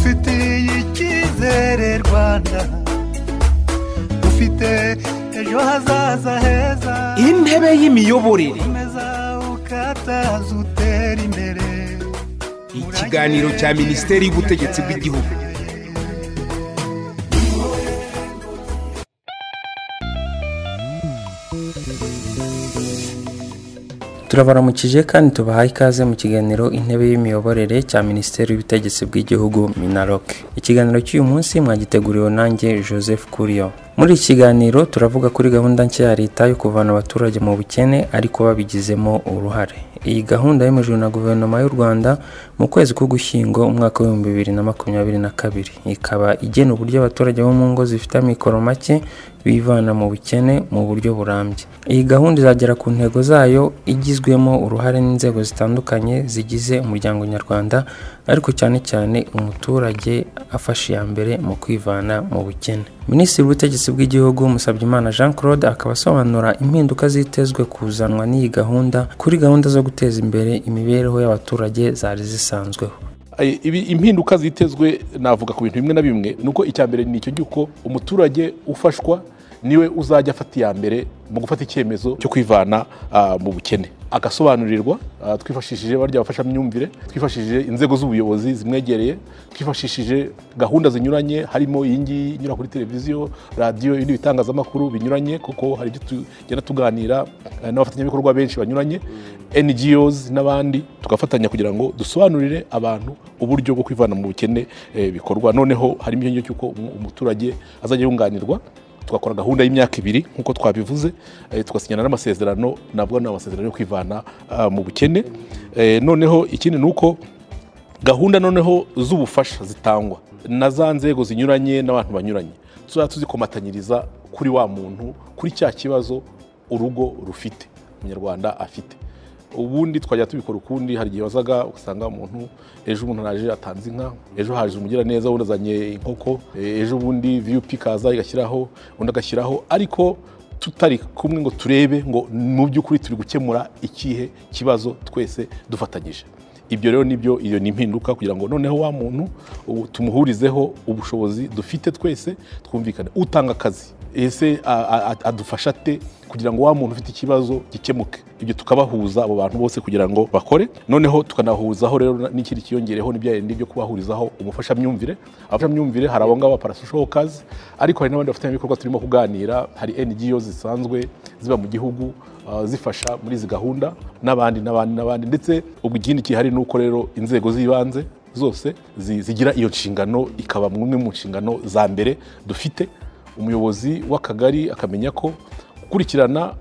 Ngufitiye icyizere Rwanda, ufite ejo hazaza heza. Intebe y'imiyoborere. Komeza ukataza utera imbere. Ikiganiro cya Minisiteri y'Ubutegetsi bw'Igihugu. Turabaramukije kandi tubahaye ikaze mu kiganiro Intebe y'Imiyoborere cya Minisiteri y'Ubutegetsi bw'Igihugu MINALOC. Ikiganiro cy'uyu munsi mwagiteguriwe nanjye Joseph Kuriyo. Muri iki kiganiro turavuga kuri gahunda nshya ya leta yo kuvana abaturage mu bukene ariko babigizemo uruhare. Iyi gahunda yemejwe na Guverinoma y'u Rwanda mu kwezi k'Ugushyingo umwaka w'2022, ikaba igena uburyo abaturage bo mu ngo zifite amikoro make bivana mu bukene mu buryo burambye. Iyi gahunda izagera ku ntego zayo igizwemo uruhare n'inzego zitandukanye zigize umuryango nyarwanda, ariko cyane cyane umuturage afashe iya mbere mu kwivana mu bukene. Minisitiri w'Ubutegetsi bw'Igihugu Musabyimana Jean Claude akaba asobanura impinduka zitezwe kuzanwa n'iyi gahunda kuri gahunda zo guteza imbere imibereho y'abaturage zari zisanzweho. Impinduka zitezwe navuga ku bintu bimwe na bimwe, nuko icya mbere ni icyo cy'uko umuturage ufashwa niwe uzajya afata iya mbere mu gufata icyemezo cyo kwivana mu bukene, agasobanurirwa twifashishije barya bafashamyumvire, twifashishije inzego z'ubuyobozi zimwegereye, twifashishije gahunda zinyuranye harimo iyi ngiyi inyura kuri televiziyo, radiyo, ibindi bitangazamakuru binyuranye, kuko hari ibyo tugenda tuganira n'abafatanyabikorwa benshi banyuranye, NGOs n'abandi, tugafatanya kugira ngo dusobanurire abantu uburyo bwo kwivana mu bukene bikorwa. Noneho harimo icyo cy'uko umuturage azajya yunganirwa, tugakora gahunda y'imyaka 2 nkuko twabivuze, tugasinyana n'amasezerano, nabwo ni amasezerano yo kwivana mu bukene. Noneho ikindi nuko gahunda noneho z'ubufasha zitangwa na za nzego zinyuranye n'abantu banyuranye, tuzaba tuzikomatanyiriza kuri wa muntu, kuri cya kibazo urugo rufite, umunyarwanda afite. Ubundi twajya tubikora ukundi, hari igihe wazaga ugasanga umuntu ejo umuntu araje atanze inka, ejo haje umugira neza undi azanye inkoko, ejo bundi VUP kaza igashyiraho undi agashyiraho, ariko tutari kumwe ngo turebe ngo mu by'ukuri turi gukemura ikihe kibazo twese dufatanyije. Ibyo rero nibyo, iyo ni impinduka kugira ngo noneho wa muntu tumuhurizeho ubushobozi dufite twese twumvikane. Utanga akazi ese adufasha ate kugira ngo wa muntu ufite ikibazo gikemuke? Ibyo tukabahuza abo bantu bose kugira ngo bakore. Noneho tukanahuzaho rero n'ikindi kiyongereho n'ibya bindi byo kubahurizaho umufashamyumvire. Abafashamyumvire hari abo ngabo parasocial workers, ariko hari n'abandi bafatanyabikorwa turimo kuganira, hari NGOs zisanzwe ziba mu gihugu zifasha muri izi gahunda n'abandi n'abandi n'abandi. Ndetse ubwo ikindi kihari nuko rero inzego z'ibanze zose zigira iyo nshingano, ikaba mumwe mu nshingano za mbere dufite. Umuyobozi w'akagari akamenya ko gukurikirana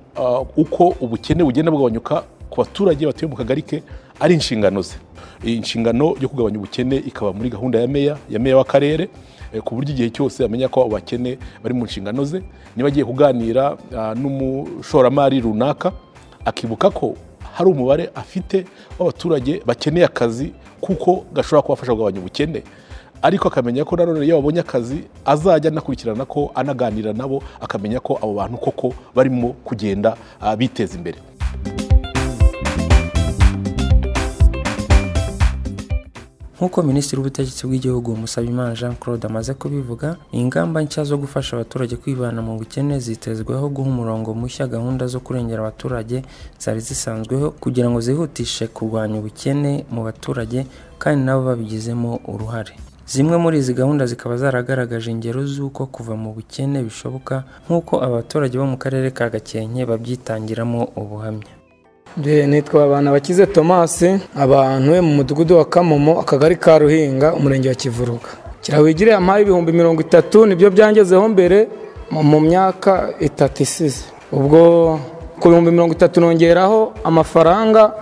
uko ubukene bugenda bugabanyuka ku baturage batuye mu kagari ke ari inshingano ze. Inshingano yo kugabanya ubukene ikaba muri gahunda ya meya, ya meya w'akarere, ku buryo igihe cyose amenya ko abakene bari mu nshingano ze. Niba agiye kuganira n'umushoramari runaka, akibuka ko hari umubare afite w'abaturage bakeneye akazi kuko gashobora kubafasha kugabanya ubukene, ariko akamenya ko nanone iyo babonye akazi azajya anakurikirana ko anaganira nabo, akamenya ko abo bantu koko barimo kugenda biteza imbere. Nk'uko Minisitiri w'Ubutegetsi bw'Igihugu Musabyimana Jean Claude amaze kubivuga, ingamba nshya zo gufasha abaturage kwivana mu bukene zitezweho guha umurongo mushya gahunda zo kurengera abaturage zari zisanzweho kugira ngo zihutishe kurwanya ubukene mu baturage kandi nabo babigizemo uruhare. Zimwe muri izi gahunda zikaba zaragaragaje ingero z'uko kuva mu bukene bishoboka, nk'uko abaturage bo mu karere ka Gakenke babyitangiramo ubuhamya. Nitwa Abana Bakize Thomas, abantu mu mudugudu wa Kamomo, akagari ka Ruhinga, umurenge wa Kivuruga. Kirawigire yampaye 30,000 nibyo byangezeho mbere mu myaka 3 isize. Ubwo ku 30,000 nongeraho amafaranga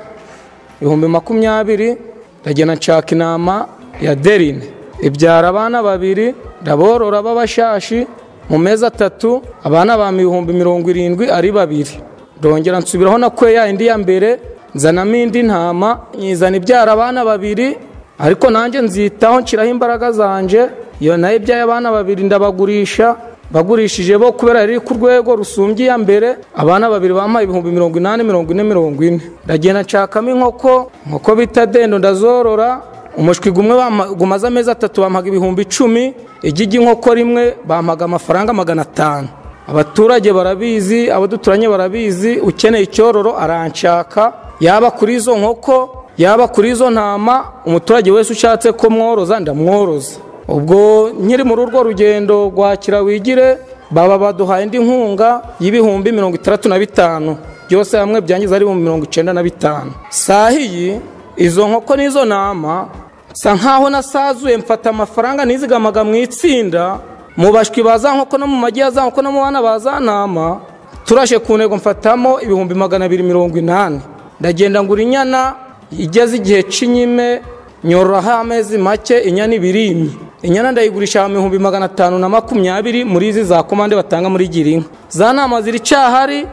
20,000, ndagenda nshaka inama ya Derine ibyara abana 2, ndaborora babashashi mu mezi 3, abana ba 70,000 ari 2. Ndongera nsubiraho na kweya indi ya mbere, nzanamo indi ntama, nyizana ibyara abana 2, ariko nanjye nzitaho nshiraho imbaraga zanje. Iyo nayo ibyaye abana 2 ndabagurisha, bagurishije bo kubera riri ku rwego rusumbye iya mbere, abana 2 bampaye 80,000 40 40. Ndagenda nshakamo inkoko, inkoko bita dendo ndazorora, Umushwi gumwe gumaze amezi 3 bampaga ibihumbi 10, igi ry'inkoko rimwe bampaga amafaranga 500. Abaturage barabizi, abo duturanye barabizi, ukeneye icyororo aranshaka, yaba kuri izo nkoko yaba kuri izo ntama, umuturage wese ushatse ko mworoza ndamworoza. Ubwo nkiri muri urwo rugendo rwa Kirawigire baba baduhaye indi nkunga y'ibihumbi 65, byose hamwe byangiza ari 95. Sahiyi izo nkoko n'izo ntama nsa nkaho nasazuye, mfata amafaranga nizigamaga mu itsinda, mu bashwi baza nkoko no mu magi ya za nkoko no mu bana baza ntama, turashe ku ntego mfatamo ibihumbi 280. Ndagenda ngura inyana igeze igihe c'inyime, nyororaho amezi make, inyana ibirimye. Inyana ndayigurisha 520 muri izi za komande batanga muri Girinka. Za ntama ziricyahari,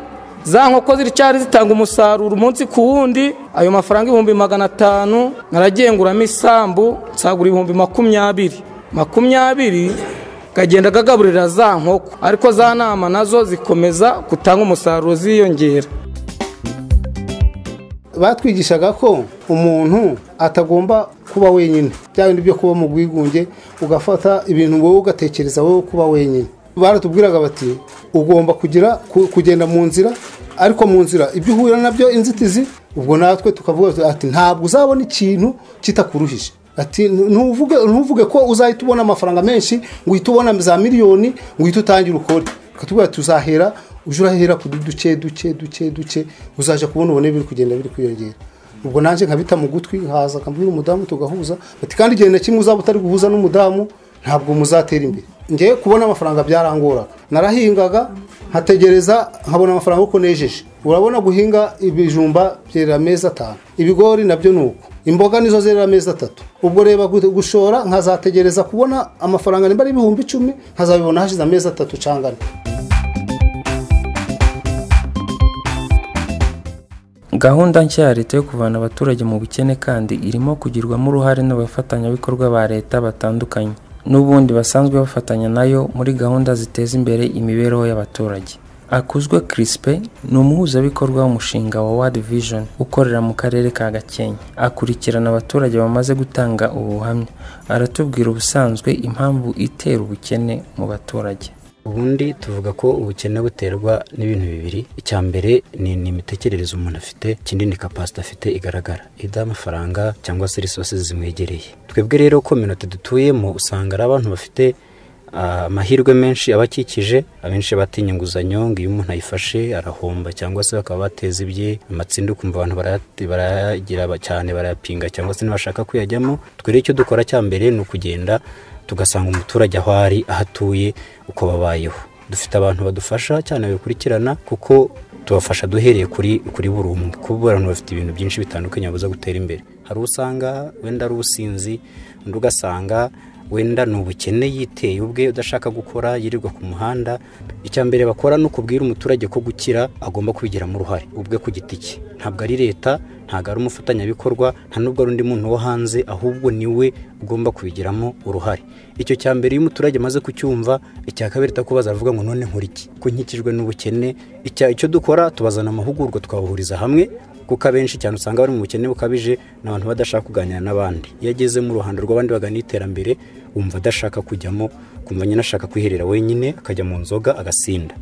za nkoko ziricyahari, zitanga umusaruro umunsi ku wundi. Ayo mafaranga 500 naragiye nguramo isambu, nsagura 20 kagenda kagaburira za nkoko, ariko za ntama nazo zikomeza gutanga umusaruro ziyongera. Batwigishaga ko umuntu atagomba kuba wenyine, bya bindi byo kuba mu bwigunge ugafata ibintu wowe ugatekereza wowe kuba wenyine. Baratubwiraga bati ugomba kugira kugenda mu nzira, ariko mu nzira ibyo uhura nabyo inzitizi, ubwo natwe tukavuga ati ntabwo uzabona ikintu kitakuruhije. Ati ntuvuge ko uzahita ubona amafaranga menshi ngo uhite ubona za miliyoni ngo uhite utangire ukore. Katubwira tuzahera uje urahera ku duke duke duke duke, uzaje kubona ubone biri kugenda biri kwiyongera. Ubwo nanje nkabita mu gutwi, nkaza akambwira umudamu tugahuza, bati kandi igihe na kimwe uzaba utari guhuza n'umudamu ntabwo muzatera imbere. Ngiye kubona amafaranga byarangoraga, narahingaga nkategereza nkabona amafaranga uko nejeje. Urabona guhinga ibijumba byera amezi 5, ibigori nabyo nuko, imboga nizo zera amezi 3. Ubwo reba gushora nkazategereza kubona amafaranga nimba ari 10,000 nkazabibona hashize amezi 3 cangana. Gahunda nshya ya leta yo kuvana abaturage mu bukene kandi irimo kugirwamo uruhare n'abafatanyabikorwa ba leta batandukanye n'ubundi basanzwe bafatanya nayo muri gahunda ziteza imbere imibereho y'abaturage. Akuzwe Crispe ni umuhuzabikorwa w'umushinga wa World Vision ukorera mu karere ka Gakenke, akurikirana abaturage bamaze gutanga ubuhamya. Aratubwira ubusanzwe impamvu itera ubukene mu baturage. Ubundi tuvuga ko ubukene buterwa n'ibintu bibiri. Icya mbere ni imitekerereze umuntu afite, ikindi ni capacity afite igaragara, ida amafaranga cyangwa se resources zimwegereye. Twebwe rero community dutuyemo usanga ari abantu bafite amahirwe menshi abakikije, abenshi batinya inguzanyo ngo iyo umuntu ayifashe arahomba cyangwa se bakaba bateza ibye amatsinda, ukumva abantu baragira cyane barayapinga cyangwa se ntibashaka kuyajyamo. Twe rero icyo dukora cya mbere ni ukugenda tugasanga umuturage aho ari, aho atuye, uko babayeho. Dufite abantu badufasha cyane bikurikirana, kuko tubafasha duhereye kuri buri umwe, kuko abantu bafite ibintu byinshi bitandukanye babuza gutera imbere. Hari usanga wenda ari ubusinzi, undi ugasanga wenda ni ubukene yiteye ubwe udashaka gukora, yirirwa ku muhanda. Icya mbere bakora no kubwira umuturage ko gukira agomba kubigiramo uruhare ubwe ku giti cye. Ntabwo ari leta, ntabwo ari umufatanyabikorwa, nta nubwo ari undi muntu wo hanze, ahubwo niwe ugomba kubigiramo uruhare. Icyo cya mbere iyo umuturage amaze kucyumva, icya kabiri takubaza avuga ngo none nkora iki ko nkikijwe n'ubukene. Icyo dukora tubazana amahugurwa twabahuriza hamwe, kuko abenshi cyane usanga bari mu bukene bukabije n'abantu badashaka kuganira n'abandi. Iyo ageze mu ruhando rw'abandi bagana iterambere wumva adashaka kujyamo, kumva nyine ashaka kwiherera wenyine, akajya mu nzoga agasinda.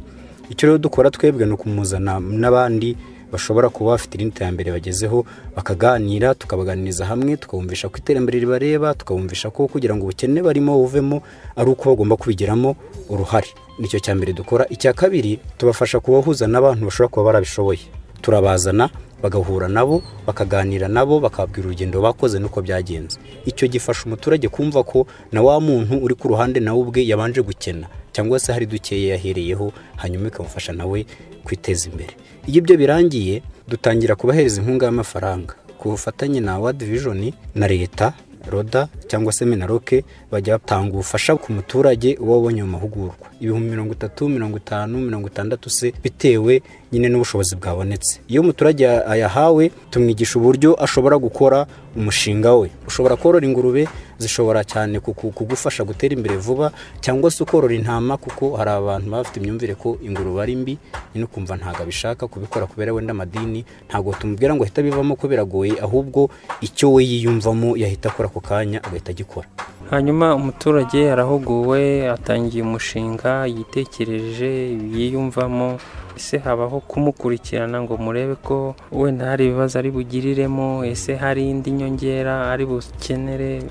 Icyo rero dukora twebwe ni ukumuzana n'abandi bashobora kuba bafite irindi terambere bagezeho, bakaganira, tukabaganiriza hamwe, tukabumvisha ko iterambere ribareba, tukabumvisha ko kugira ngo ubukene barimo buvemo ari uko bagomba kubigiramo uruhare. Nicyo cya mbere dukora. Icya kabiri tubafasha kubahuza n'abantu bashobora kuba barabishoboye. Turabazana bagahura nabo, bakaganira nabo, bakabwira urugendo bakoze nuko byagenze. Icyo gifasha umuturage kumva ko na wa muntu uri ku ruhande nawe ubwe yabanje gukena cyangwa se hari dukeye yahereyeho, hanyuma ikamufasha nawe kwiteza imbere. Iyo ibyo birangiye dutangira kubahereza inkunga y'amafaranga ku bufatanye na World Vision na leta, Roda cyangwa se Minaroke, bajya batanga ubufasha ku muturage uba wabonye mu mahugurwa 30,000, 50, 60 se, bitewe nyine n'ubushobozi bwabonetse. Iyo umuturage ayahawe tumwigisha uburyo ashobora gukora umushinga we. Ushobora korora ingurube zishobora cyane kugufasha gutera imbere vuba, cyangwa se ukorora intama, kuko hari abantu bafite imyumvire ko ingurube ari mbi, nyine ukumva ntago abishaka kubikora kubera wenda amadini. Ntago tumubwira ngo ahita bivamo ko biragoye, ahubwo icyo we yiyumvamo yahita akora ako kanya agahita agikora. Hanyuma umuturage arahuguwe, atangiye umushinga yitekereje, yiyumvamo, ese habaho kumukurikirana ngo murebe ko wenda hari ibibazo ari bugiriremo, ese hari indi nyongera ari bukenere,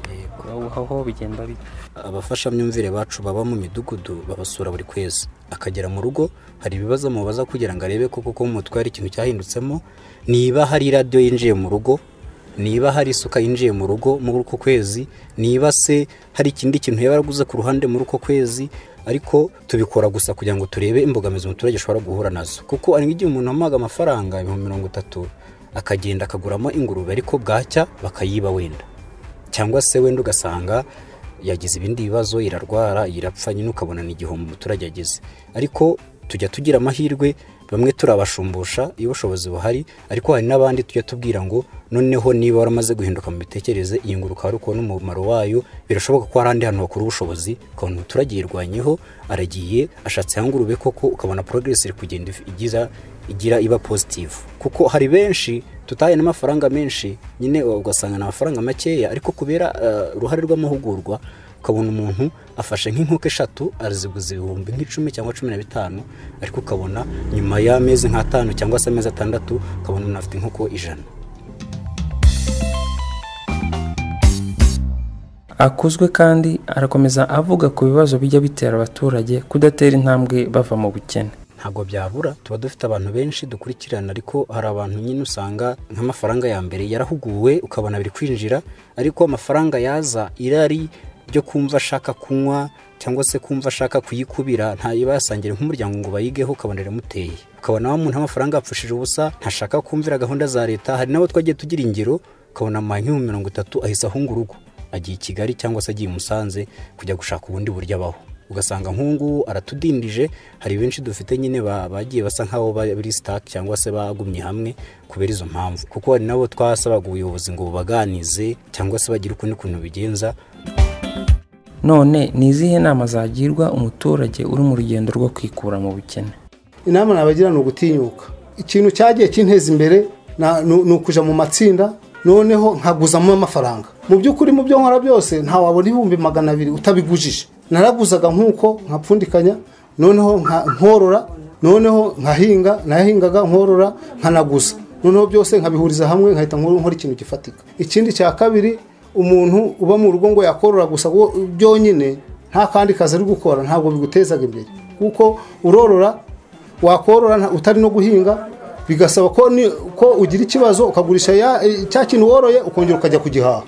aho bigenda bite? Abafashamyumvire bacu baba mu midugudu babasura buri kwezi, akagera mu rugo hari ibibazo amubaza kugira ngo arebe koko ko mu mutwe hari ikintu cyahindutsemo, niba hari radiyo yinjiye mu rugo, niba hari isuka yinjiye mu rugo muri uko kwezi, niba se hari ikindi kintu yaba yaraguze ku ruhande muri uko kwezi. Ariko tubikora gusa kugira ngo turebe imbogamizi umuturage ashobora guhura nazo, kuko ari igihe umuntu amuhaga amafaranga 30,000 akagenda akaguramo ingurube, ariko bwacya bakayiba wenda, cyangwa se wenda ugasanga yagize ibindi bibazo, irarwara, irapfa, nyine ukabona ni igihombo umuturage yagize. Ariko tujya tugira amahirwe, bamwe turabashumbusha iyo ubushobozi buhari, ariko hari n'abandi tujya tubwira ngo noneho niba waramaze guhinduka mu mitekerereze, iyi ngurube ukaba ukubona umumaro wayo, birashoboka ko hari ahandi hantu wakura ubushobozi. Ukabona umuturage yirwanyeho, aragiye ashatse ya ngurube koko, ukabona progress iri kugenda igira iba positive, kuko hari benshi tutaye n'amafaranga menshi, nyine ugasanga ni amafaranga makeya, ariko kubera uruhare rw'amahugurwa ukabona umuntu afashe nk'inkoko 3 araziguza 10,000 cyangwa 15, ariko ukabona nyuma y'amezi nk'atanu cyangwa se amezi 6 ukabona umuntu afite inkoko 100. Akuzwe kandi arakomeza avuga ku bibazo bijya bitera abaturage kudatera intambwe bava mu bukene. Ntabwo byabura, tuba dufite abantu benshi dukurikirana, ariko hari abantu nyine usanga nk'amafaranga ya mbere yarahuguwe ukabona biri kwinjira, ariko amafaranga yaza irari ryo kumva ashaka kunywa cyangwa se kumva ashaka kuyikubira ntayibasangira nk'umuryango ngo bayigeho, ukabona iramuteye, ukabona wa muntu amafaranga apfushije ubusa, ntashaka kumvira gahunda za leta. Hari nabo twagiye tugira ingero, ukabona amaye 30,000 ahise ahunga urugo, agiye i Kigali cyangwa se agiye i Musanze kujya gushaka ubundi buryo abaho, ugasanga nk'ungu aratudindije. Hari benshi dufite nyine bagiye basa nkaho bari stuck cyangwa se bagumye hamwe kubera izo mpamvu, kuko hari nabo twasabaga ubuyobozi ngo bubaganize cyangwa se bagire ukundi kuntu bigenza. None ni izihe nama zagirwa umuturage uri mu rugendo rwo kwikura mu bukene? Inama nabagira ni ugutinyuka. Ikintu cyagiye kinteza imbere ni ukuja mu matsinda, noneho nkaguzamo amafaranga. Mu by'ukuri mu byo nkora byose ntawabona 200,000 utabigujije. Naraguzaga nkuko nkapfundikanya, noneho nkorora, noneho nkahinga, nahingaga nkorora nkanaguza, noneho byose nkabihuriza hamwe nkahita nkora ikintu gifatika. Ikindi cya kabiri, umuntu uba mu rugo ngo yakorora gusa byonyine nta kandi kazi ari gukora ntabwo bigutezaga imbere, kuko urorora wakorora utari no guhinga, bigasaba ko ugira ikibazo ukagurisha cya kintu woroye ukongera ukajya kugihaha.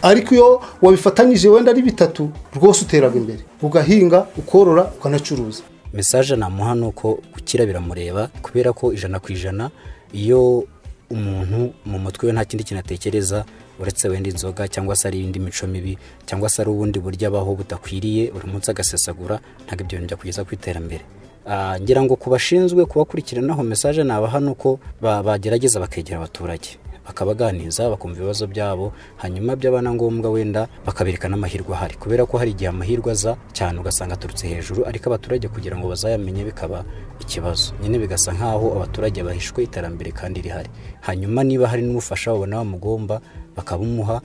Ariko iyo wabifatanyije wenda ari bitatu rwose uteraga imbere, ugahinga, ukorora, ukanacuruza. Message namuha nuko gukira biramureba, kubera ko 100% iyo umuntu mu mutwe we nta kindi kintu atekereza uretse wenda inzoga cyangwa se ari indi mico mibi cyangwa se ari ubundi buryo abaho budakwiriye, buri munsi agasesagura, ntabwo ibyo bintu byakugeza ku iterambere. Ngira ngo kubashinzwe kubakurikiranaho message nabaha nuko bagerageza bakegera abaturage, bakabaganiza, bakumva ibibazo byabo, hanyuma byaba na ngombwa wenda bakabereka n'amahirwe ahari, kubera ko hari igihe amahirwe aza cyane ugasanga aturutse hejuru, ariko abaturage kugira ngo bazayamenye bikaba ikibazo, nyine bigasa nkaho abaturage bahishwe iterambere kandi rihari. Hanyuma niba hari n'ubufasha babona bamugomba bakabumuha.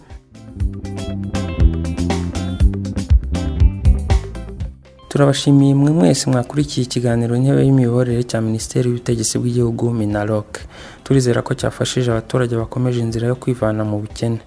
Turabashimiye mwe mwese mwakurikiye ikiganiro Intebe y'Imiyoborere cya Minisiteri y'Ubutegetsi bw'Igihugu MINALOC. Turizera ko cyafashije abaturage bakomeje inzira yo kwivana mu bukene.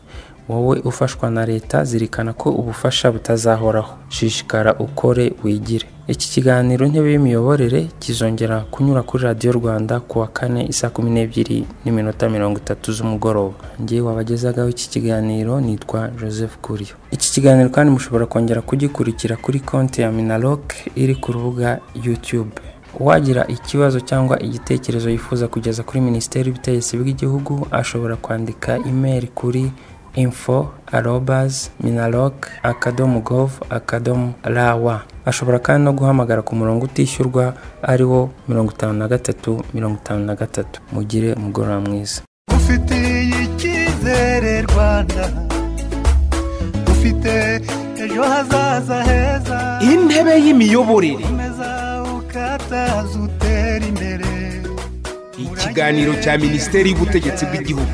Wowe ufashwa na leta, zirikana ko ubufasha butazahoraho. Shishikara ukore wigire. Iki kiganiro Intebe y'Imiyoborere kizongera kunyura kuri Radiyo Rwanda kuwa kane isaa 12:30 z'umugoroba. Njye wabagezagaho iki kiganiro nitwa Joseph Kuriyo. Iki kiganiro kandi mushobora kongera kugikurikira kuri konti ya MINALOC iri ku rubuga YouTube. Uwagira ikibazo cyangwa igitekerezo yifuza kugeza kuri Minisiteri y'Ubutegetsi bw'Igihugu ashobora kwandika email kuri info@minaloc.gov.rw. Ashobora kandi no guhamagara ku murongo utishyurwa ari wo 53 53. Mugire umugoroba mwiza. Ufitiye icyizere Rwanda, ufite ejo hazaza heza. Intebe y'imiyoborere. Komeza ukataza utera imbere. Ikiganiro cya Minisiteri y'Ubutegetsi bw'Igihugu.